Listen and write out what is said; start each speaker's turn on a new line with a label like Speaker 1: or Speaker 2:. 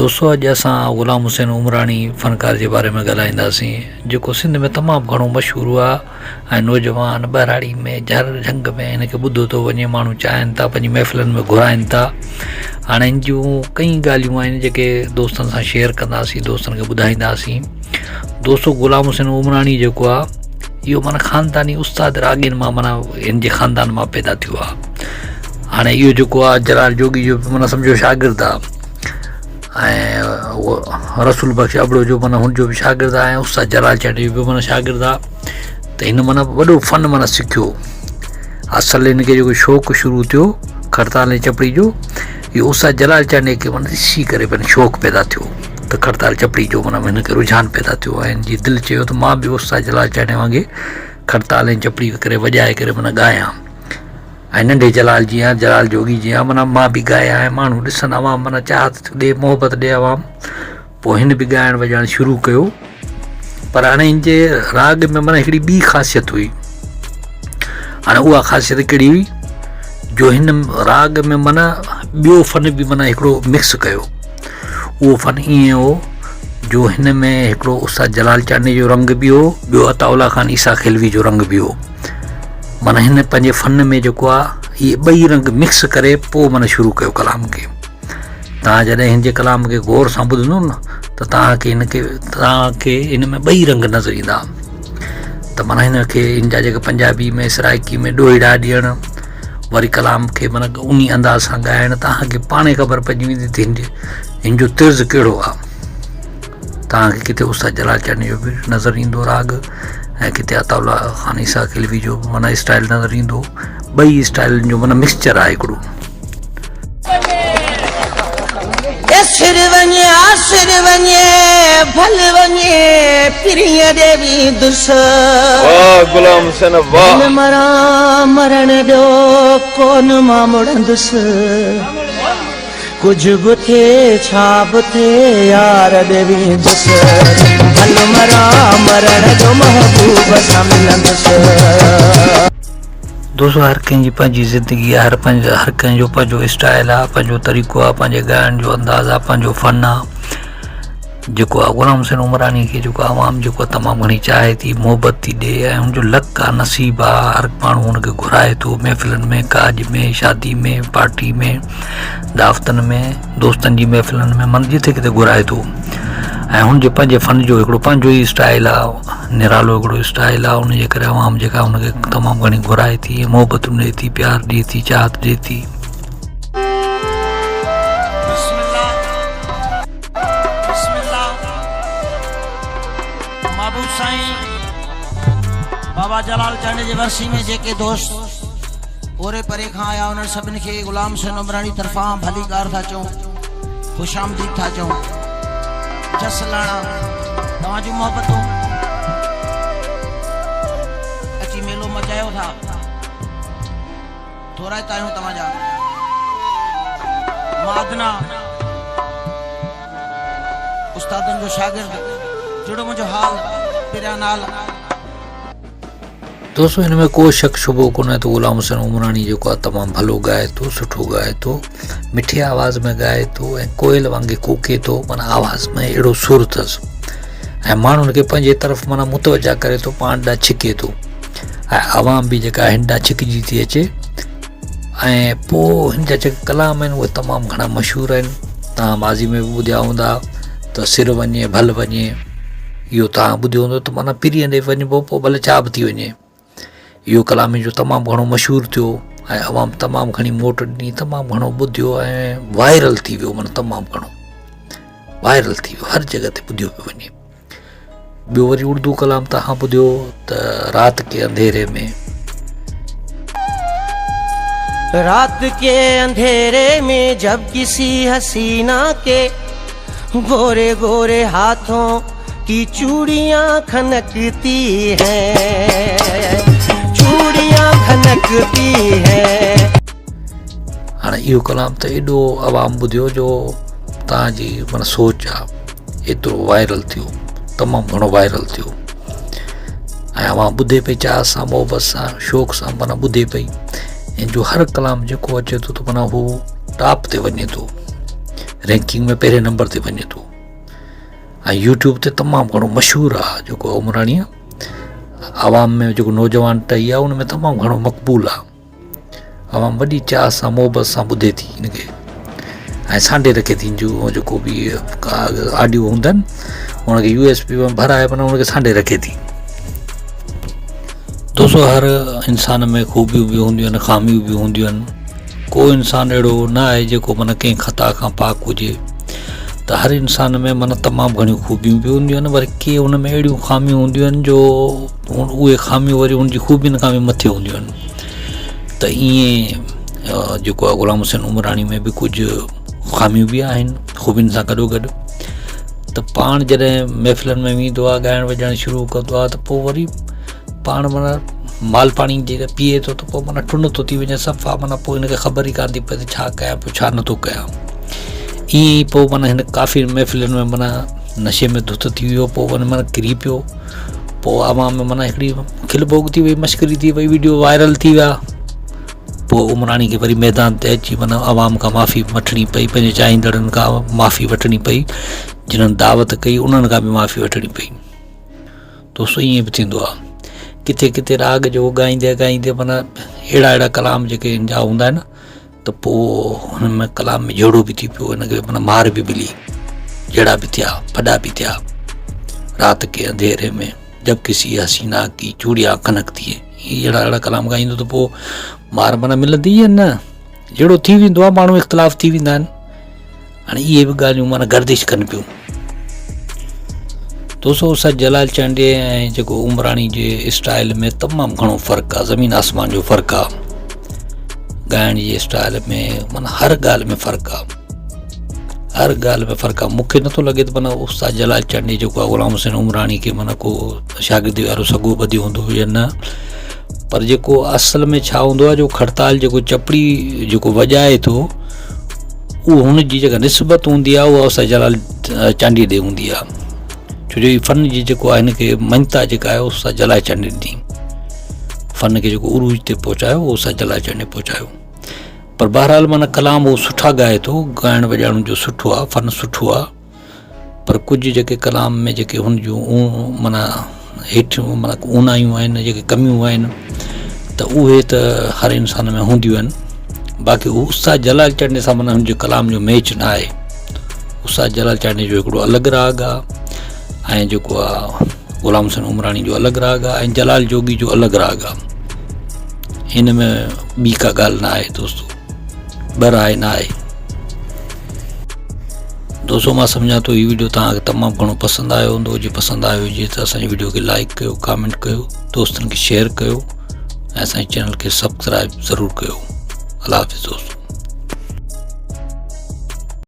Speaker 1: دوستو اڄ اسان غلام حسين عمراڻي فنڪار جي باري ۾ ڳالهائينداسين جيڪو سنڌ ۾ تمام گهڻو مشهور آ ۽ نوجوان ٻهراڙي ۾ جهر جهنگ ۾ هن کي ٻڌو ٿو وڃي ماڻهو چاهين ٿا پنهنجي محفلن ۾ گهرائين ٿا هاڻي هن جون ڪئي ڳالهيون آهن جيڪي دوستن سان شيئر ڪنداسين دوستن کي ٻڌائينداسين دوستو غلام حسين عمراڻي جيڪو آ اهو معنيٰ خانداني استاد راڳين مان معنيٰ هن جي خاندان مان پيدا ٿيو آ هاڻي اهو جيڪو آ جلال جوڳي جو معنيٰ سمجهو شاگرد آ ۽ رسول بخش ابڙو جو معنيٰ هن جو به شاگرد آ ۽ استاد جلال چانڊيو جو به معنيٰ شاگرد آ ته هن معنيٰ وڏو فن معنيٰ سکيو اصل هن کي جيڪو شوق شروع ٿيو کڙتال ۽ چپڙي جو اهو استاد جلال چانڊيي کي معنيٰ ڏسي ڪري پنهنجو شوق پيدا ٿيو ته کڙتال چپڙي جو معنيٰ هن کي رجحان پيدا ٿيو ۽ هن جي دل چيو ته مان به استاد جلال چانڊيي وانگي کڙتال ۽ چپڙي ڪري وڄائي ڪري معنيٰ ڳايان ۽ ننڍي جلال جيان جلال جوڳي جيان معنيٰ مان به ڳايان ۽ ماڻهو ڏسن عوام معنيٰ چاهت ڏي محبت ڏي عوام پوء هن به ڳائڻ وڄائڻ شروع ڪيو پر هاڻي هن جي راڳ ۾ معنيٰ هڪڙي ٻي خاصيت هئي هاڻي اها خاصيت ڪهڙي هئي جو هن راڳ ۾ معنيٰ ٻيو فن به معنيٰ هڪڙو مڪس ڪيو اهو فن ائين هو جو هن ۾ هڪڙو استاد جلال چانڊيي جو رنگ به هو ٻيو عطاء الله خان عيسيٰ خيلوي جو رنگ به هو معنيٰ هن پنهنجي فن ۾ جيڪو آهي اهي ٻئي رنگ مڪس ڪري پوء معنيٰ شروع ڪيو ڪلام کي توهان جڏهن هن جي ڪلام کي غور سان ٻڌندو نه ته توهان کي هن کي توهان کي هن ۾ ٻئي رنگ نظر ايندا ته معنيٰ هن کي هن جا جيڪي پنجابي ۾ سرائڪي ۾ ڏوهيڙا ڏيڻ وري ڪلام کي معنيٰ انهي انداز سان ڳائڻ توهان کي پاڻ ئي خبر پئجي ويندي ته هن جي هن جو طرز ڪهڙو آهي توهان کي ڪٿي استاد جلال چانڊيي جو به نظر ايندو راڳ ۽ ڪٿي عطاء الله خان عيسيٰ خيلوي جو به معنيٰ اسٽائل نظر ايندو ٻئي اسٽائلن جو معنيٰ مڪسچر آهي هڪڙو.
Speaker 2: سر وڃي آسر وڃي ڀل وڃي پرينء ڏي ويندس.
Speaker 3: واھ غلام حسين واھ.
Speaker 2: ڀل مران مرڻ ڏيو ڪون مان مڙندس. ڪجهه به ٿئي ڇا به ٿئي يار ڏي ويندس. ڀل مران مرڻ ڏيو محبوب سان ملندس.
Speaker 1: دوستو هر ڪنهن جي پنهنجي زندگي آهي هر پنهنجو هر ڪنهن جو پنهنجو اسٽائل آهي پنهنجو طريقو آهي پنهنجي ڳائڻ جو انداز آهي پنهنجو فن آهي جيڪو آهي غلام حسين عمراڻي کي جيڪو عوام جيڪو تمام گهڻي چاهي ٿي محبت ٿي ڏي ۽ هن جو لڪ آهي نصيب آهي هر ماڻهو هن کي گهرائي ٿو محفلن ۾ ڪاڄ ۾ شادي ۾ پارٽي ۾ دعوتن ۾ دوستن جي محفلن ۾ من جتي ڪٿي گهرائي ٿو ۽ هن جي پنهنجي فن جو هڪڙو پنهنجو ئي اسٽائل آ نرالو هڪڙو اسٽائل آ ان جي ڪري عوام جيڪا هن کي تمام گهڻي گهرائي ٿي ۽ محبتون ڏئي ٿي پيار ڏئي ٿي چاهت ڏئي ٿي.
Speaker 4: بسم الله بسم الله محبوب سائين بابا جلال چانڊيي جي ورسي ۾ جيڪي دوست اوري پري کان آيا انهن سڀني کي غلام حسين عمراڻي طرفان ڀليڪار ٿا چئون خوش آمديد ٿا چئون جس لاڻا توهان جون محبتون اچي ميلو مچايو ٿا ٿورائتا آهيون توهان جا مادنا استادن جو شاگرد جڙو منهنجو حال پريان نال.
Speaker 1: دوستو هن ۾ ڪو شڪ شبهو ڪونهي ته غلام حسين عمراڻي جيڪو آهي تمام ڀلو ڳائي ٿو سٺو ڳائي ٿو مٺي آواز ۾ ڳائي ٿو ۽ ڪوئل وانگي ڪوڪي ٿو معنيٰ آواز ۾ اهڙو سر اٿس ۽ ماڻهن کي پنهنجي طرف معنيٰ متوجه ڪري ٿو پاڻ ڏانهن ڇڪي ٿو ۽ عوام به جيڪا هن ڏانهن ڇڪجي ٿي اچي ۽ پوء هن جا جيڪا ڪلام آهن اهي تمام گهڻا مشهور آهن تان ماضي ۾ به ٻڌيا هوندا ته سر وڃي ڀل وڃي اهو توهان ٻڌيو هوندو ته معنيٰ پرينء ڏي وڃبو پوء ڀلي ڇا به ٿي وڃي. اهو ڪلام جو تمام گهڻو مشهور ٿيو ۽ عوام تمام گهڻي موٽ ڏني تمام گهڻو ٻڌيو ۽ وائرل ٿي ويو معنيٰ تمام گهڻو وائرل ٿي ويو هر جڳهه تي ٻڌيو پيو وڃي. ٻيو وري اردو ڪلام توهان ٻڌيو ته رات ڪي انڌيري ۾.
Speaker 2: رات ڪي انڌيري ۾ جب ڪسي حسينا ڪي گوري گوري هاٿون ڪي چوڙيان کنڪتي هين چوڙيان کنڪتي هين.
Speaker 1: هاڻي اهو ڪلام ته ايڏو عوام ٻڌيو جو تان جي معنيٰ سوچ آ ايترو وائرل ٿيو تمام گهڻو وائرل ٿيو ۽ عوام ٻڌي پئي چاهه سان محبت سان شوق سان معنيٰ ٻڌي پئي ۽ جو هر ڪلام جيڪو اچي ٿو ته معنيٰ هو ٽاپ تي وڃي ٿو. رينڪنگ ۾ پهرين نمبر تي وڃي ٿو ۽ يوٽيوب تي تمام گهڻو مشهور آ جيڪو عمراڻي آ عوام ۾ جيڪو نوجوان ٽهي آ ان ۾ تمام گهڻو مقبول آ عوام وڏي چاهه سان محبت سان ٻڌي ٿي ان کي ۽ سانڍي رکي ٿي جو جيڪو به آڊيو هوندا آهن ان کي يو ايس بي ۾ ڀرائي معنيٰ ان کي سانڍي رکي ٿي دوستو هر انسان ۾ خوبيون به هونديون آهن خاميون به هونديون آهن ڪو انسان اهڙو نه آهي جيڪو معنيٰ ڪنهن خطا کان پاڪ هجي ته هر انسان ۾ معنيٰ تمام گهڻيون خوبيون به هونديون آهن وري ڪي ان ۾ اهڙيون خاميون هونديون آهن جو اهي خاميون وري ان جي خوبين کان به مٿي هونديون آهن ته ائين جيڪو آهي غلام حسين عمراڻي ۾ به ڪجهه خاميون به آهن خوبين سان گڏو گڏ ته پاڻ جڏهن محفلن ۾ ويندو آهي ڳائڻ وڄائڻ شروع ڪندو آهي ته پوء وري پاڻ معنيٰ مال پاڻي جيڪڏهن پيئي ٿو ته پوء معنيٰ ٽن ٿو ٿي وڃي صفا معنيٰ پوء هن کي خبر ئي ڪانه ٿي پئي ته ڇا ڪيان پيو ڇا نٿو ڪيان ائين ئي پوء معنيٰ هن ڪافي محفلن ۾ معنيٰ نشي ۾ ڌت ٿي ويو پوء وري معنيٰ ڪري پيو پوء عوام ۾ معنيٰ هڪڙي کل ڀوڳ ٿي وئي مشڪري ٿي وئي ويڊيو وائرل ٿي ويا پوء عمراڻي کي وري ميدان تي اچي معنيٰ عوام کان معافي وٺڻي پئي پنهنجي چاهيندڙن کان معافي وٺڻي پئي جنھن دعوت ڪئي انهن کان به معافي وٺڻي پئي دوستو ائين به ٿيندو آهي ڪٿي ڪٿي راڳ جو ڳائيندي ڳائيندي معنيٰ اهڙا اهڙا ڪلام جيڪي هن جا هوندا آهن ته پوء هن ۾ ڪلام ۾ جهيڙو به ٿي پيو هن کي معنيٰ مار به ملي جهيڙا به ٿيا ڦڏا به ٿيا رات ڪي انڌيري ۾ جب ڪسي حسينا ڪي چوڙيا کنڪتي هي اهڙا اهڙا ڪلام ڳائيندو ته پوء مار معنيٰ ملندي يا نه جهيڙو ٿي ويندو آهي ماڻهو اختلاف ٿي ويندا آهن هاڻي اهي به ڳالهيون معنيٰ گردش ڪن پيون. دوستو استاد جلال چانڊيي ۽ جيڪو عمراڻي جي اسٽائل ۾ تمام گهڻو فرق آ زمين آسمان جو فرق آ ڳائڻ جي اسٽائل ۾ معنيٰ هر ڳالهه ۾ فرق آ هر ڳالهه ۾ فرق آ مونکي نٿو لڳي ته معنيٰ استاد جلال چانڊيي جيڪو آ غلام حسين عمراڻي کي معنيٰ ڪو شاگردي وارو سڳو ٻڌيو هوندو يا نه پر جيڪو اصل ۾ ڇا هوندو آ جو کڙتال جيڪو چپڙي جيڪو وڄائي ٿو اهو هن جي جيڪا نسبت هوندي آهي اها استاد جلال چانڊيي ڏي هوندي آهي ڇو جو هي فن جي جيڪو آهي هن کي مڃتا جيڪا آهي استاد جلال چانڊيي ڏني فن کي جيڪو عروج تي پهچايو اهو استاد جلال چانڊيي پهچايو پر بهرحال معنيٰ ڪلام هو سٺا ڳائي ٿو ڳائڻ وڄائڻ جو سٺو آهي فن سٺو آهي پر ڪجهه جيڪي ڪلام ۾ جيڪي هن جون معنيٰ هيٺيون معنيٰ اونايون آهن جيڪي ڪميون آهن ته اهي ته هر انسان ۾ هونديون آهن باقي هو استاد جلال چانڊيي سان معنيٰ هن جي ڪلام جو ميچ نه آهي استاد جلال چانڊيي جو هڪڙو الڳ راڳ آهي ۽ جيڪو آهي غلام حسين عمراڻي جو الڳ راڳ آهي ۽ جلال جوڳي جو الڳ راڳ آهي هن ۾ ٻي ڪا ڳالهه نه آهي دوستو ٻه راء نه آهي. دوستو مان سمجهان ٿو هي ويڊيو توهان کي تمام گهڻو پسند آيو هوندو جي پسند آيو هجي ته اسان جي ويڊيو کي لائڪ ڪيو ڪامينٽ ڪيو دوستن کي شيئر ڪيو ۽ اسان جي چينل کي سبسڪرائب ضرور ڪيو الله حافظ دوستو.